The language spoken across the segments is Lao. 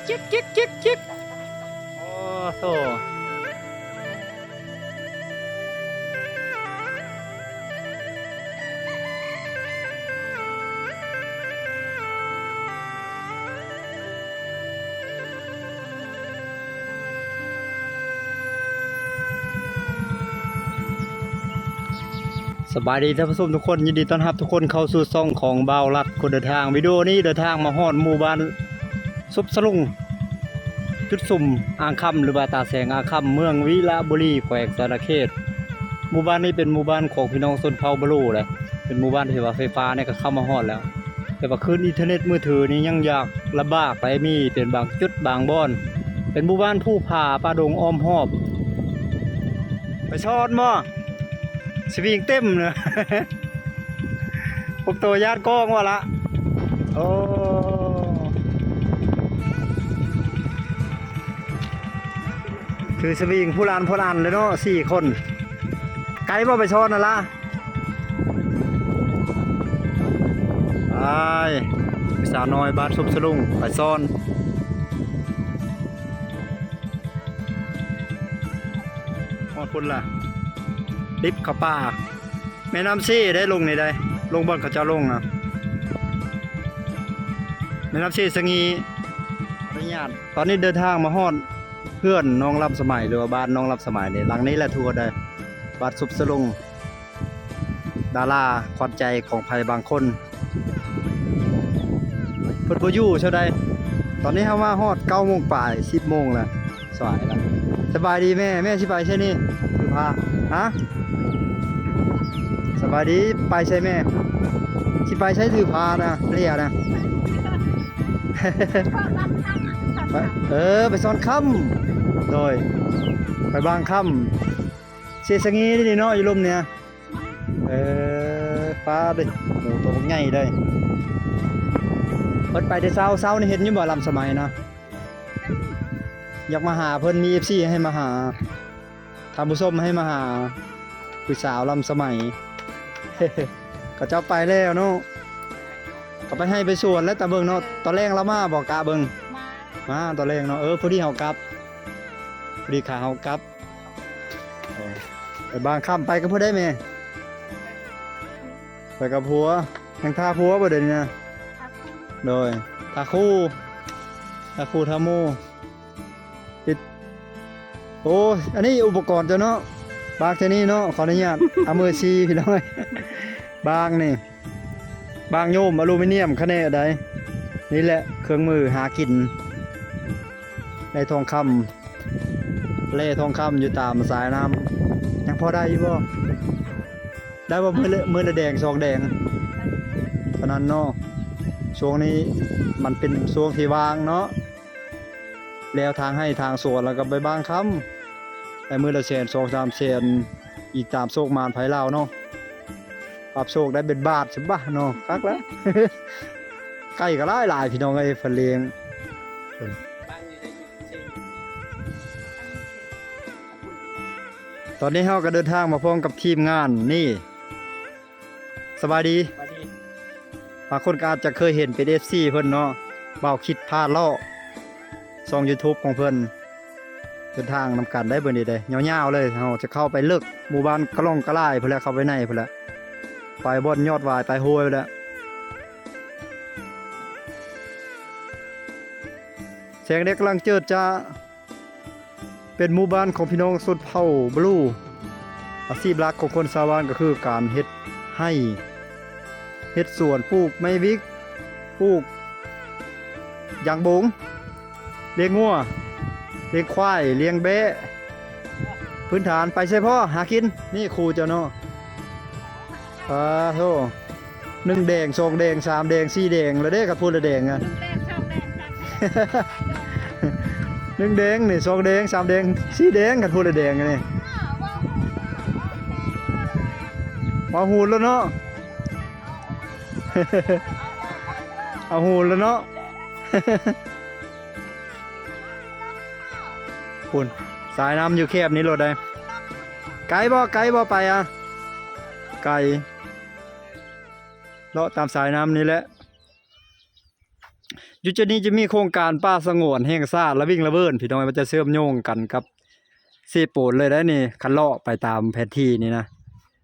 ຈິກ ຈິກ ຈິກ ຈິກ ໂອ້ໂຫ. ສະບາຍດີທ່ານຜູ້ຊົມທຸກຄົນ, ຍິນດີຕ້ອນຮັບທຸກຄົນເຂົ້າສູ່ຊ່ອງຂອງບ່າວລັດຄົນເດີນທາງ. ວິດີໂອນີ້ເດີນທາງມາຮອດໝູ່ບ້ານສຸບສະຫຼຸງ ຈຸດສຸມອ່າງຄຳ ຫຼືວ່າຕາແສງອ່າງຄຳ ເມືອງວິລະບູລີ ແຂວງສະຫວັນນະເຂດ. ໝູ່ບ້ານນີ້ເປັນໝູ່ບ້ານຂອງພີ່ນ້ອງຊົນເຜົ່າບາລູແຫຼະ, ເປັນໝູ່ບ້ານທີ່ວ່າໄຟຟ້ານີ້ກໍເຂົ້າມາຮອດແລ້ວ, ແຕ່ວ່າຄື້ນອິນເຕີເນັດມືຖືນີ້ຍັງຍາກລຳບາກໄປ, ມີເປັນບາງຈຸດບາງບ່ອນ. ເປັນໝູ່ບ້ານພູຜາປ່າດົງອ້ອມຮອບ. ໄປຊ່ອນບໍ່? ສະວິງເຕັມເລີຍ. ພວກໂຕຢ້ານກ້ອງວ່າລະ. ໂອ້ ຖືສະວິງຜູ້ລະອັນຜູ້ລະອັນເລີຍເນາະ ສີ່ຄົນ. ໄກບໍ່ໄປຊ່ອນຫັ້ນລະ? ໄປ ສາວນ້ອຍບ້ານສຸບສະຫຼຸງ ໄປຊ່ອນ. ຮອດພຸ້ນລະ ລິບເຂົ້າປ່າ. ແມ່ນ້ຳເຊໄດ້ລົງນີ້ໄດ້ ລົງບ່ອນເຂົາເຈົ້າລົງນະ ແມ່ນ້ຳເຊສະຫງີ. ອະນຸຍາດ ຕອນນີ້ເດີນທາງມາຮອດເຮືອນນ້ອງລຳສະໄໝ ຫຼືວ່າບ້ານນ້ອງລຳສະໄໝນີ້ ຫຼັງນີ້ແຫຼະທຸກຄົນເດີ ບ້ານສຸບສະຫຼຸງ ດາລາຂວັນໃຈຂອງໃຜບາງຄົນ. ເພິ່ນບໍ່ຢູ່ຊະໃດ. ຕອນນີ້ເຮົາມາຮອດເກົ້າໂມງປາຍ ສິບໂມງແລ້ວ ສວາຍລະ. ສະບາຍດີແມ່, ແມ່ຊິໄປໃສນີ້? ຖືພາ ຮະ? ສະບາຍດີ ໄປໃສແມ່? ຊິໄປໃສຖືພານະ ເລຍນະ? ໄປ ເອີ ໄປຊ່ອນຄຳ ໂດຍ ໄປບາງຄຳ. ເຊສະຫງີນີ້ເນາະ ຢູ່ລຸ່ມນີ້. ເອີ ປາດເດ້ ໝູໂຕບັກໃຫຍ່ເດ້. ເພິ່ນໄປແຕ່ເຊົ້າ, ເຊົ້ານີ້ເຫັນຢູ່ບໍ່ ລຳສະໄໝນະ? ຢາກມາຫາເພິ່ນ, ມີເອັຟຊີໃຫ້ມາຫາ, ທ່ານຜູ້ຊົມໃຫ້ມາຫາຜູ້ສາວລຳສະໄໝ. ເຂົາເຈົ້າໄປແລ້ວເນາະ, ເຂົາໄປໄຮ່ໄປສວນແລ້ວ. ຕາເບິ່ງເນາະ ຕອນແລງລາວມາບໍ່? ກະເບິ່ງ ມາ ມາຕອນແລງເນາະ. ເອີ ພໍດີເຮົາກັບ, ພໍດີຂາເຮົາກັບ. ໄປບາງຄຳ ໄປກັບຜູ້ໃດແມ່? ໄປກັບຜົວ. ຍັງຖ້າຜົວບໍ່ດຽວນີ້ນະ? ໂດຍ ຖ້າຄູ່ ຖ້າຄູ່ຖ້າໝູ່. ໂອ້ຍ ອັນນີ້ອຸປະກອນເຈົ້າເນາະ, ບາງເທື່ອນີ້ເນາະ ຂໍອະນຸຍາດ ເອົາມືຊີ້ພີ່ນ້ອງເອີຍ. ບາງນີ້ ບາງໂຍມອະລູມີນຽມຂະແໜະໃດ. ນີ້ແຫຼະເຄື່ອງມືຫາກິນ ໄດ້ທອງຄຳ ແລ່ທອງຄຳຢູ່ຕາມສາຍນ້ຳ ຍັງພໍໄດ້ຢູ່ບໍ່? ໄດ້ບໍ່? ມື້ລະ ມື້ລະແດງສອງແດງເທົ່ານັ້ນເນາະ. ຊ່ວງນີ້ມັນເປັນຊ່ວງທີ່ວ່າງເນາະ, ແລ້ວທາງໄຮ່ທາງສວນ ແລ້ວກໍໄປບາງຄຳ ໄດ້ມື້ລະແສນ ສອງສາມແສນ ອີງຕາມໂຊກໝານໃຜລາວເນາະ. ປັບໂຊກໄດ້ເປັນບາດຊະບະເນາະ. ຄັກແລ້ວ ໄກ່ກໍຫຼາຍໆ ພີ່ນ້ອງເອີຍ ເພິ່ນລ້ຽງ. ຕອນນີ້ເຮົາກໍເດີນທາງມາພ້ອມກັບທີມງານນີ້. ສະບາຍດີ. ສະບາຍດີ. ບາງຄົນກໍອາດຈະເຄີຍເຫັນເປັນເອັຟຊີເພິ່ນເນາະ, ບ່າວຄິດພາເລາະ ຊ່ອງຢູທູບຂອງເພິ່ນ. ເດີນທາງນຳກັນໄດ້ເບິ່ງນີ້ເດ້ ຍາວໆເລີຍ. ເຮົາຈະເຂົ້າໄປເລິກໝູ່ບ້ານກະລ່ອງກະຫຼາຍພຸ້ນແຫຼະ, ເຂົ້າໄປໃນພຸ້ນແຫຼະ, ໄປບ່ອນຍອດຫວາຍປາຍໂຮຍພຸ້ນແຫຼະ. ແສງແດດກຳລັງເຈີດຈ້າ. ເປັນໝູ່ບ້ານຂອງພີ່ນ້ອງຊົນເຜົ່າບລູ. ອາຊີບຫຼັກຂອງຄົນຊາວບ້ານກໍຄືການເຮັດໄຮ່ ເຮັດສວນ, ປູກໄມ້ວິກ, ປູກຢາງບົງ, ລ້ຽງງົວ, ລ້ຽງຄວາຍ, ລ້ຽງແບ້. ພື້ນຖານໄປໃສພໍ້ຫາກິນ. ນີ້ຄູເຈົ້າເນາະ. ປາໂທ ໜຶ່ງແດງ ສອງແດງ ສາມແດງ ສີ່ແດງ ແລ້ວເດ້ ຄັນພູລະແດງອະ. ໜຶ່ງແດງນີ້ ສອງແດງ ສາມແດງ ສີ່ແດງ ຄັນພູລະແດງນີ້. ເວົ້າຫູນແລ້ວເນາະ ເອົາຫູນແລ້ວເນາະ. ພຸ້ນ ສາຍນ້ຳຢູ່ແຄບນີ້ໂລດໃດ. ໄກບໍ່? ໄກບໍ່? ໄປອະ ໄກ. ເລາະຕາມສາຍນ້ຳນີ້ແຫຼະ. ຢູ່ຈຸດນີ້ຈະມີໂຄງການປ່າສະຫງວນແຫ່ງຊາດລະວິງລະເວີນ ພີ່ນ້ອງເອີຍ, ມັນຈະເຊື່ອມໂຍງກັນກັບເຊໂປນເລີຍໄດ໋ນີ້ ຄັນເລາະໄປຕາມແຜນທີ່ນີ້ນະ,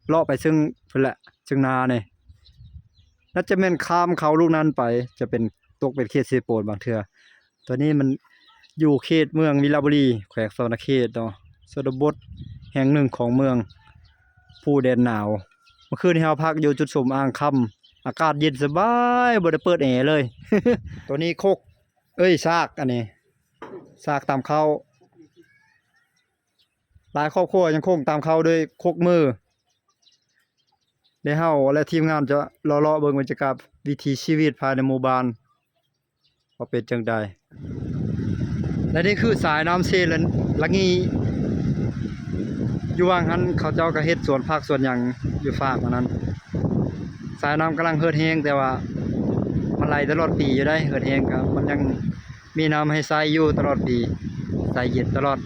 ເລາະໄປເຊິ່ງພຸ້ນແຫຼະ ເຊິ່ງນານີ້ ໜ້າຈະແມ່ນຂ້າມເຂົາລູກນັ້ນໄປ ຈະເປັນ ຕົກເປັນເຂດເຊໂປນບາງເທື່ອ. ຕອນນີ້ມັນຢູ່ເຂດເມືອງວິລະບູລີ ແຂວງສະຫວັນນະເຂດເນາະ, ຊົນນະບົດແຫ່ງໜຶ່ງຂອງເມືອງພູແດນໜາວ. ເມື່ອຄືນນີ້ເຮົາພັກຢູ່ຈຸດຊົມອ່າງຄຳ ອາກາດເຢັນສະບາຍ ບໍ່ໄດ້ເປີດແອເລີຍ. ໂຕນີ້ຄົກ ເອີຍ ຊາກ ອັນນີ້ ຊາກຕຳເຂົ້າ. ຫຼາຍຄອບຄົວຍັງຄົງຕຳເຂົ້າດ້ວຍຄົກມື. ແລະ ເຮົາ ແລະ ທີມງານຈະເລາະໆເບິ່ງບັນຍາກາດວິຖີຊີວິດພາຍໃນໝູ່ບ້ານວ່າເປັນຈັ່ງໃດ. ແລະ ນີ້ຄືສາຍນ້ຳເຊລະ ລະງິງ ຢູ່ຫວ່າງຫັ້ນເຂົາເຈົ້າກໍເຮັດສວນຜັກສວນຫຍັງຢູ່ຟາກອັນນັ້ນ. ສາຍນ້ຳກຳລັງເຮີດແຮງ ແຕ່ວ່າມັນໄຫຼຕະຫຼອດປີຢູ່ໃດ໋ ເຮີດແຮງກໍມັນຍັງມີນ້ຳໃຫ້ໃຊ້ຢູ່ຕະຫຼອດປີ ໃຊ້ເຢັນຕະຫຼອດ.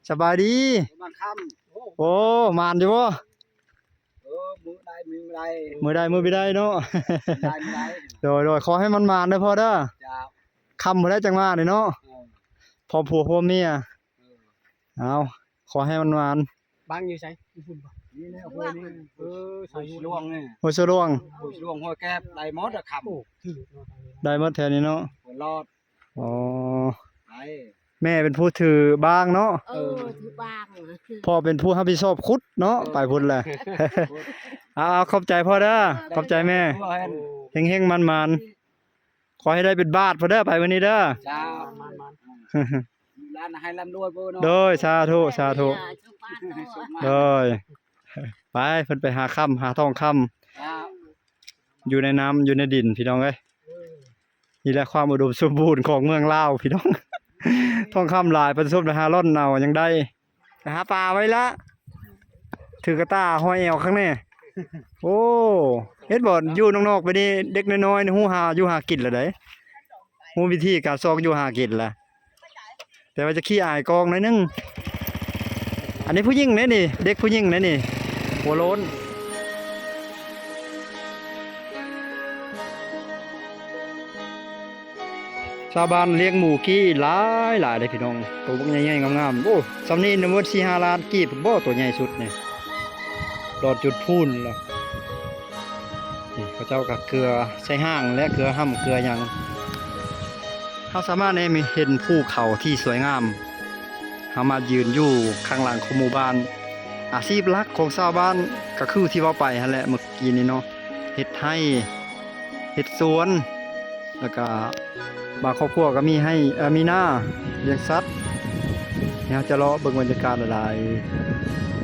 ສະບາຍດີ. ມາຄ່ຳ. ໂອ້ ໝານຢູ່ບໍ່? ເອີ ມື້ໃດມື້ບໍ່ໄດ້ ມື້ໃດມື້ບໍ່ໄດ້ເນາະ. ໄດ້ບໍ່ໄດ້. ໂດຍໆ ຂໍໃຫ້ໝານໆເດີພໍ່ເດີ. ເຈົ້າ. ຄ່ຳພຸ້ນແຫຼະຈັ່ງມານີ້ເນາະ. ເອີ ພ້ອມຜົວພ້ອມເມຍ. ເອີ ເອົາ ຂໍໃຫ້ໝານໆ. ບັງຢູ່ໃສ? ຢູ່ພຸ້ນບໍ່? ນີ້ແຫຼະ ຫ້ວຍນີ້. ເອີ ໃສ? ຫ້ວຍຊະຫຼວງນີ້. ຫ້ວຍຊະຫຼວງ ຫ້ວຍຊະຫຼວງ ຫ້ວຍແກບ ໄດ້ໝົດອະຄ່ຳ. ໂອ້ ຖືກເນາະ ໄດ້ໝົດແຖວນີ້ເນາະ. ຫ້ວຍລອດ. ອໍ ໄດ້. ແມ່ເປັນຜູ້ຖືບາງເນາະ. ເອີ ຖືບາງ. ພໍ່ເປັນຜູ້ຮັບຜິດຊອບຂຸດເນາະ. ເອີ ໄປພຸ້ນແຫຼະ. ເອົາໆ ຂອບໃຈພໍ່ເດີ. ເອີ ຂອບໃຈແມ່. ເຮັງໆ ໝານໆ. ຂໍໃຫ້ໄດ້ເປັນບາດພຸ້ນເດີ ໄປມື້ນີ້ເດີ. ເຈົ້າ. ລ້ານໃຫ້ລ່ຳລວຍເດີເນາະ. ໂດຍ ສາທຸ ສາທຸ. ໂດຍ ໄປ ເພິ່ນໄປຫາຄຳ ຫາທອງຄຳ. ເຈົ້າ. ຢູ່ໃນນ້ຳ ຢູ່ໃນດິນ ພີ່ນ້ອງເອີຍ. ນີ້ແຫຼະຄວາມອຸດົມສົມບູນຂອງເມືອງລາວ ພີ່ນ້ອງ. ທອງຄຳຫຼາຍ ປະຊາຊົນໄປຫາລ່ອນເອົາຍັງໄດ້. ໄປຫາປາໄວ້ລະ ຖືກະຕ່າຫ້ອຍແອວຂ້າງແນ່. ໂອ້ ເຫັນບໍ່ ຢູ່ນອກໆໄປນີ້ ເດັກນ້ອຍໆຮູ້ຫາຢູ່ຫາກິນລະໃດ໋ ຮູ້ວິທີການຊອກຢູ່ຫາກິນລະ. ແຕ່ວ່າຈະຂີ້ອາຍກ້ອງໜ້ອຍໜຶ່ງ. ອັນນີ້ຜູ້ຍິງເດ້ນີ້ ເດັກຜູ້ຍິງເດ້ນີ້ ຫົວໂລ້ນ. ຊາວບ້ານລ້ຽງໝູກີ້ຫຼາຍໆເດ້ພີ່ນ້ອງ ໂຕບັກໃຫຍ່ໆງາມໆ. ໂອ້ ສ່ຳນີ້ນຳເບິດສີ່ຫ້າລ້ານກີບບໍ່ ໂຕໃຫຍ່ສຸດນີ້ ດອນຈຸດພູນລະ. ນີ້ເຂົາເຈົ້າກໍເກືອໃສ່ຫ້າງ ແລະ ເກືອຫ້ຳເກືອຫຍັງ. ເຮົາສາມາດໄດ້ເຫັນພູເຂົາທີ່ສວຍງາມ. ເຮົາມາຢືນຢູ່ຂ້າງຫຼັງຂອງໝູ່ບ້ານ. ອາຊີບຫຼັກຂອງຊາວບ້ານກໍຄືທີ່ເວົ້າໄປຫັ້ນແຫຼະເມື່ອກີ້ນີ້ເນາະ ເຮັດໄຮ່ ເຮັດສວນ ແລ້ວກະບາງຄອບຄົວກໍມີໄຮ່ ເອີ ມີນາ ລ້ຽງສັດ. ດຽວເຮົາຈະເລາະເບິ່ງບັນຍາກາດຫຼາຍ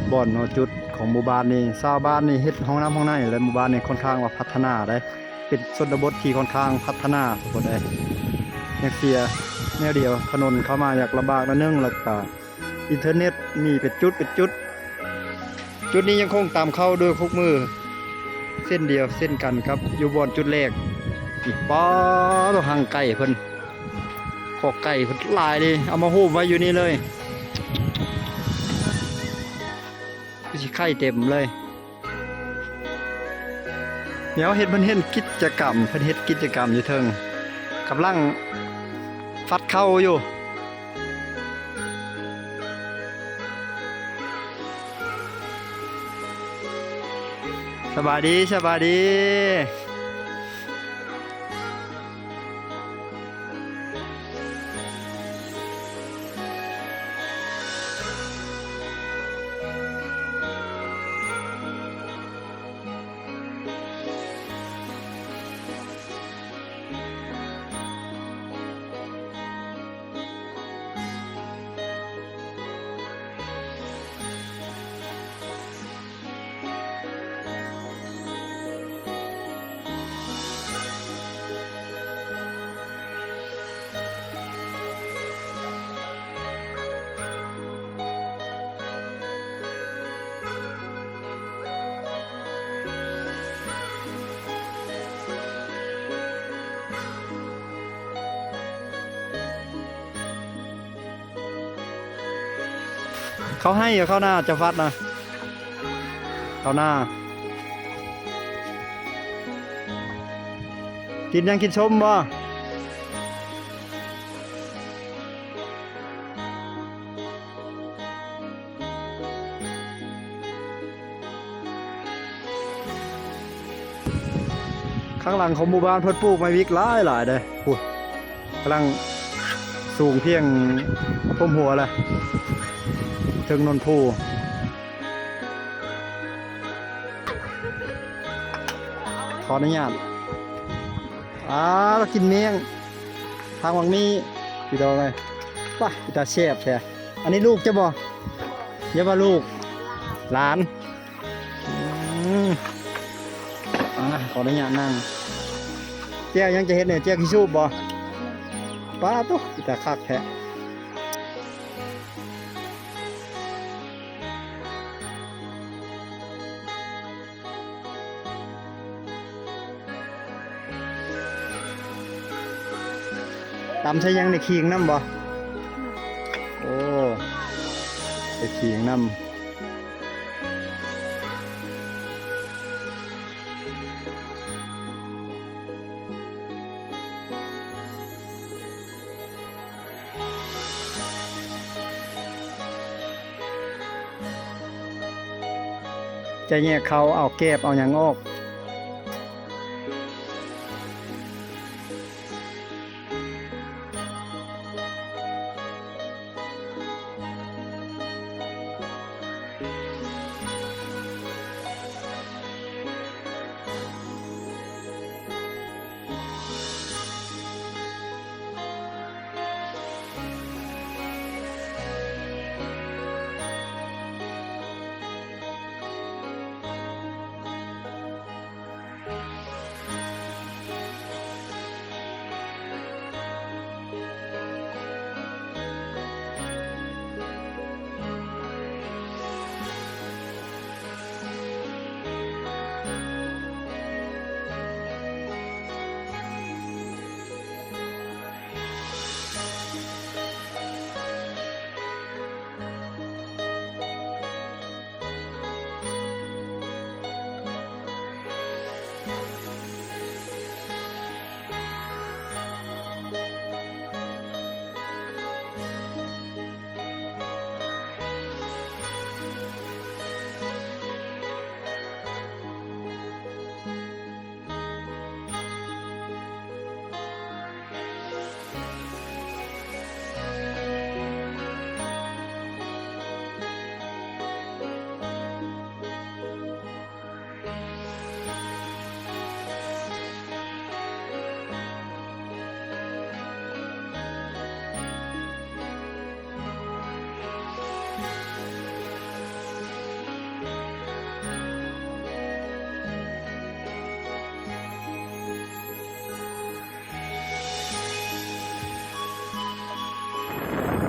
ໆບ່ອນເນາະ ຈຸດຂອງໝູ່ບ້ານນີ້. ຊາວບ້ານນີ້ເຮັດຫ້ອງນ້ຳຫ້ອງໃນ ແລະ ໝູ່ບ້ານນີ້ຄ່ອນຂ້າງວ່າພັດທະນາໄດ໋ ເປັນຊົນນະບົດທີ່ຄ່ອນຂ້າງພັດທະນາທຸກຄົນເອີຍ. ຍັງເສຍແນວດຽວ ຖະໜົນເຂົ້າມາຍາກລຳບາກໜ້ອຍໜຶ່ງ ແລ້ວກະອິນເຕີເນັດມີເປັນຈຸດເປັນຈຸດ. ຈຸດນີ້ຍັງຄົງຕຳເຂົ້າດ້ວຍຄົກມື ເຊັ່ນດຽວເຊັ່ນກັນກັບຢູ່ບ່ອນຈຸດແລກ. ອີກ ປາໂທ້ ຮັງໄກ່ເພິ່ນ ຄອກໄກ່ເພິ່ນຫຼາຍເດ້ ເອົາມາໂຮມໄວ້ຢູ່ນີ້ເລີຍ ຄືຊິໄຂ່ເຕັມເລີຍ. ດຽວເຫັນເພິ່ນເຮັດກິດຈະກຳ ເພິ່ນເຮັດກິດຈະກຳຢູ່ເທິງ ກຳລັງຟັດເຂົ້າຢູ່. ສະບາຍດີ ສະບາຍດີ. ເຂົ້າໄຮ່ ເຂົ້ານາ ຈະຟັດນະ ເຂົ້ານາ. ກິນຫຍັງ ກິນສົ້ມບໍ່? ຂ້າງຫຼັງຂອງໝູ່ບ້ານເພິ່ນປູກໄມ້ວິກຫຼາຍໆເດ້ ພຸ້ນ ກຳລັງສູງພຽງທົ່ວມຫົວແຫຼະ ເທິງໂນນພູ. ຂໍອະນຸຍາດ ອາ ລາວກິນມ້ຽງ ທາງໝາກມີ້ ພີ່ນ້ອງເອີຍ ປະ ເປັນຕາແຊບແທ້. ອັນນີ້ລູກເຈົ້າບໍ່? ຢ່າວ່າລູກ ຫຼານ ອືມ ອາ ຂໍອະນຸຍາດນັ່ງ. ແຈ່ວຫຍັງຈະເຮັດນີ້? ແຈ່ວຂີ້ສູບບໍ່? ປາໂຕ ເປັນຕາຄັກແທ້. ຕຳໃສ່ຫຍັງນີ້? ຂີງນຳບໍ່? ໂອ້ ໃສ່ຂີງນຳ. ຈະແຍກເຂົ້າ ເອົາແກບເອົາຫຍັງອອກ.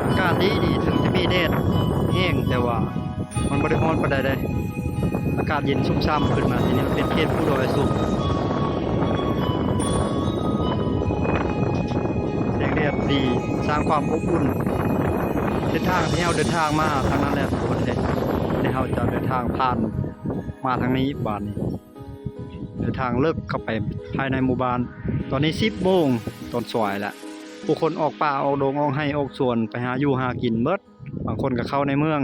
ອາກາດດີໆ ເຖິງຈະມີແດດແຮງ ແຕ່ວ່າມັນບໍ່ໄດ້ຮ້ອນປານໃດເດ້. ອາກາດເຢັນຊຸ່ມຊ່ຳຂຶ້ນມາ. ທີ່ນີ້ມັນເປັນເຂດພູດອຍສູງ. ແສງແດດດີ ສ້າງຄວາມອົບອຸ່ນ. ເສັ້ນທາງທີ່ເຮົາເດີນທາງມາທາງນັ້ນແຫຼະ ທຸກຄົນເອີຍ ທີ່ເຮົາຈະເດີນທາງຜ່ານມາທາງນີ້ບາດນີ້. ເດີນທາງເລິກເຂົ້າໄປພາຍໃນໝູ່ບ້ານ. ຕອນນີ້ສິບໂມງຕອນສວາຍແລ້ວ. ຜູ້ຄົນອອກປ່າ ອອກດົງ ອອກໄຮ່ ອອກສວນ ໄປຫາຢູ່ຫາກິນເບິດ. ບາງຄົນກໍເຂົ້າໃນເມືອງ.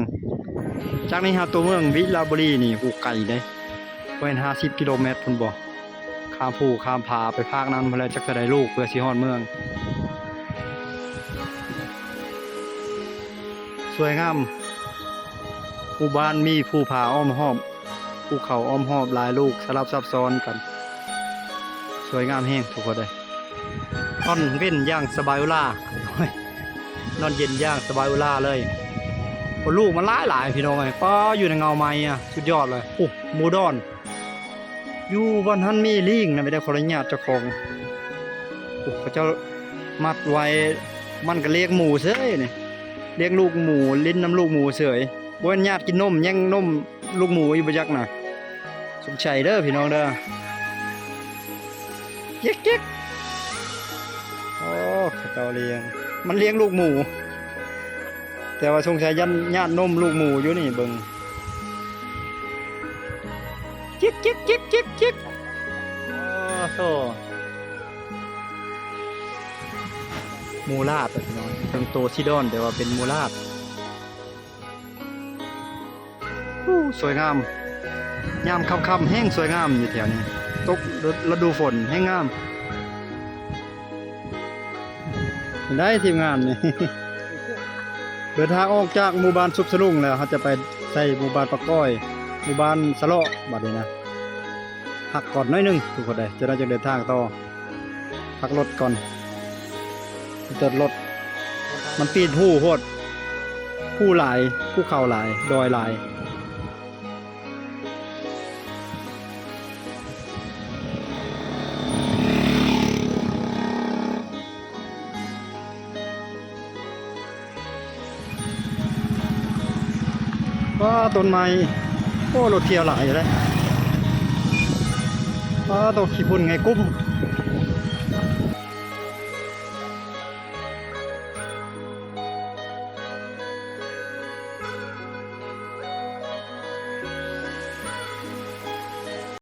ຈາກນີ້ຫາຕົວເມືອງວິລະບູລີນີ້ ໂອ້ ໄກເດ້. ບໍ່ແມ່ນຫ້າສິບກິໂລແມັດພຸ້ນບໍ່? ຂ້າມພູຂ້າມຜາໄປພາກນັ້ນພຸ້ນແຫຼະ ຈັກເທົ່າໃດລູກ ເພື່ອຊິຮອດເມືອງ. ສວຍງາມ. ໝູ່ບ້ານມີພູຜາອ້ອມຮອບ. ພູເຂົາອ້ອມຮອບຫຼາຍລູກ ສະຫຼັບຊັບຊ້ອນກັນ. ສວຍງາມແຮງທຸກຄົນເອີຍ. ນອນເວັນຢ່າງສະບາຍອຸລາ. ນອນເຢັນຢ່າງສະບາຍອຸລາເລີຍ. ໂອ້ ລູກມັນຫຼາຍໆ ພີ່ນ້ອງເອີຍ. ປ້າ ຢູ່ໃນເງົາໄມ້ອະ ສຸດຍອດເລີຍ. ໂອ້ ໝູດອນ. ຢູ່ບ່ອນຫັ້ນມີລີງນະ ໄປໄດ້ຂໍອະນຸຍາດເຈົ້າຂອງ. ໂອ້ ເຂົາເຈົ້າມັດໄວ້. ມັນກໍລ້ຽງໝູເສີຍນີ້. ລ້ຽງລູກໝູ ຫຼິ້ນນຳລູກໝູເສີຍ. ບໍ່ແມ່ນຍາດກິນນົມ ແຍ່ງນົມລູກໝູຢູ່ບໍ່ຈັກນະ. ສົງໄສເດີພີ່ນ້ອງເດີ. ເຈັກໆ ໂອ້ ເຂົາເຈົ້າລ້ຽງ ມັນລ້ຽງລູກໝູ ແຕ່ວ່າສົງໄສຢ້ານຍາດນົມລູກໝູຢູ່ນີ້ ເບິ່ງ. ເຈັກໆໆໆໆ ໂອ້ໂຫ. ໝູລາດ ພີ່ນ້ອງ, ເຖິງໂຕຊີດອນ ແຕ່ວ່າເປັນໝູລາດ. ໂອ້ ສວຍງາມ, ຍາມຄ່ຳໆ ແຮງສວຍງາມຢູ່ແຖວນີ້, ຕົກລະດູຝົນແຮງງາມ. ເປັນໃດທີມງານນີ້ ເດີນທາງອອກຈາກໝູ່ບ້ານສຸບສະຫຼຸງແລ້ວ ເຮົາຈະໄປໃສ່ໝູ່ບ້ານປາກກ້ອຍ, ໝູ່ບ້ານສະເລາະ ບາດນີ້ນະ. ພັກກ່ອນໜ້ອຍໜຶ່ງທຸກຄົນເດີ, ຈະໄດ້ຈັ່ງເດີນທາງຕໍ່. ພັກລົດກ່ອນ, ຈອດລົດ. ມັນຕີນພູໂພດ, ພູຫຼາຍ, ພູເຂົາຫຼາຍ, ດອຍຫຼາຍ. ວ້າ ຕົ້ນໄມ້. ໂອ້ ລົດທ່ຽວຫຼາຍເດ້. ວ້າ ໂຕ ຂີ້ຝຸ່ນໄງກຸ້ມ.